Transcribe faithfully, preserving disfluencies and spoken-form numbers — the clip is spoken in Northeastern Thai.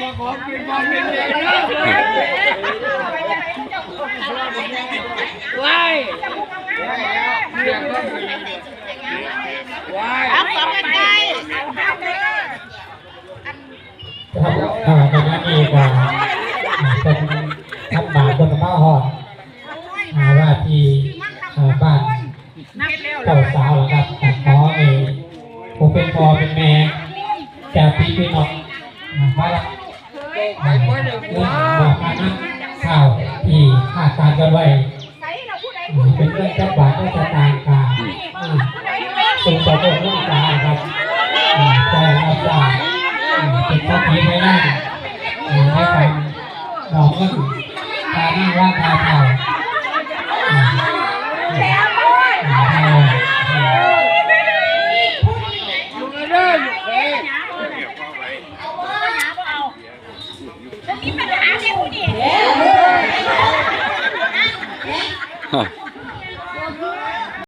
มาขอกินความเป็นเองนะ ว้าย ว้าย เอาของใกล้ๆ ครับ อ่า ขณะนี้ก็ อ่า เป็นทำบาปบนมาฮอด อ่า ว่าที่ อ่า บ้านเจ้าสาวนะครับ ก็ขอให้ผู้เป็นพ่อเป็นแม่ ญาติพี่น้อง อ่า มารับ อ่า เงินมอบมานะ ข้าวที่คาดการกันไว้ เป็นเงินจักบาทก็จะต่างกัน อ่า สู่ต่อพวกลูกหลานครับ อ่า แต่ละฝ่าย อ่า เป็นสักขีพยาน อ่า ในการ ดอกเงินตาหน้าว่าตาเทา มีปัญหาในผู้นี้